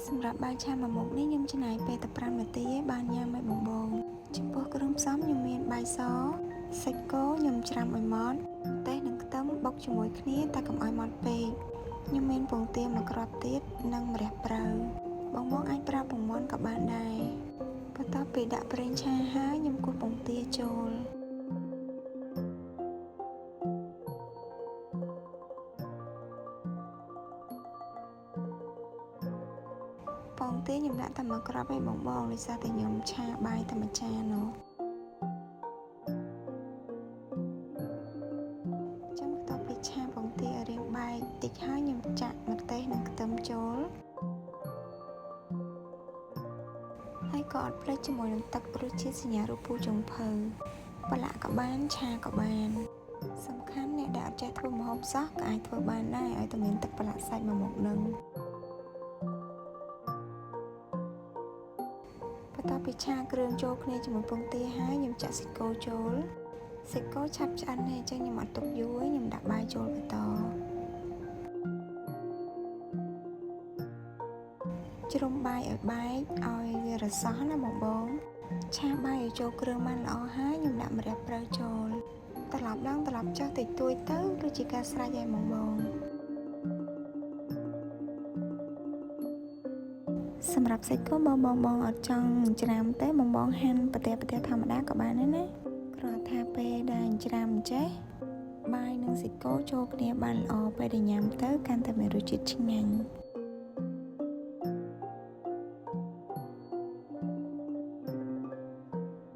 សម្រាប់បាយឆាមួយមុខនេះខ្ញុំចំណាយពេលតែ5នាទីឯងបានញ៉ាំឲ្យបងបងចំពោះគ្រឿងផ្សំខ្ញុំមានបាយសសាច់គោខ្ញុំច្រាំឲ្យម៉ត់ម្ទេសនិងខ្ទឹមបុកជាមួយគ្នាតែកុំឲ្យម៉ត់ពេកខ្ញុំមានពងទាមួយគ្រាប់ទៀតនិងម្រះព្រៅបងបងអាចប្រើពងមាន់ក៏បានដែរបន្ទាប់ពីដាក់ប្រេងឆាហើយខ្ញុំគោះពងទាចូល ពងទាខ្ញុំដាក់តែមួយគ្រាប់ឯងបងបងដោយសារតែខ្ញុំឆាបាយតែមួយចាននោះចាំបន្ទាប់ពីឆាពងទាឲ្យរាងបែកតិចហើយខ្ញុំចាក់ម្ទេសនិងខ្ទឹមចូលហើយក៏អត់ភ្លេចជាមួយនឹងទឹករសជាតិសញ្ញារូបពូចុងភៅប្រឡាក់ក៏បានឆាក៏បានសំខាន់អ្នកដែលអត់ចេះធ្វើម្ហូបសោះក៏អាចធ្វើបានដែរឲ្យតែមានទឹកប្រឡាក់សាច់មួយមុខនឹងបន្ទាប់ពីឆាគ្រឿងចូលគ្នាជាមួយពងទាហើយខ្ញុំចាក់សាច់គោចូលសាច់គោឆាប់ឆ្អិនហើយអញ្ចឹងខ្ញុំអត់ទុកយូរទេខ្ញុំដាក់បាយចូលបន្តជ្រុំបាយឲ្យបែកឲ្យវារសោះណាបងបងឆាបាយឲ្យចូលគ្រឿងបានល្អហើយខ្ញុំដាក់ម្រះព្រៅចូលត្រឡប់ឡើងត្រឡប់ចុះតិចតួចទៅដូចជាការស្រេចហើយបងបងសម្រាប់សាច់គោបងបងបងអត់ចង់ច្រាមទេបងបងហាន់ប្រទេសប្រទេសធម្មតាក៏បានដែរណាគ្រាន់ថាពេលដែលច្រាមចេះបាយនិងសាច់គោចូលគ្នាបានល្អពេលដែលញ៉ាំទៅកាន់តែមានរសជាតិឆ្ងាញ់។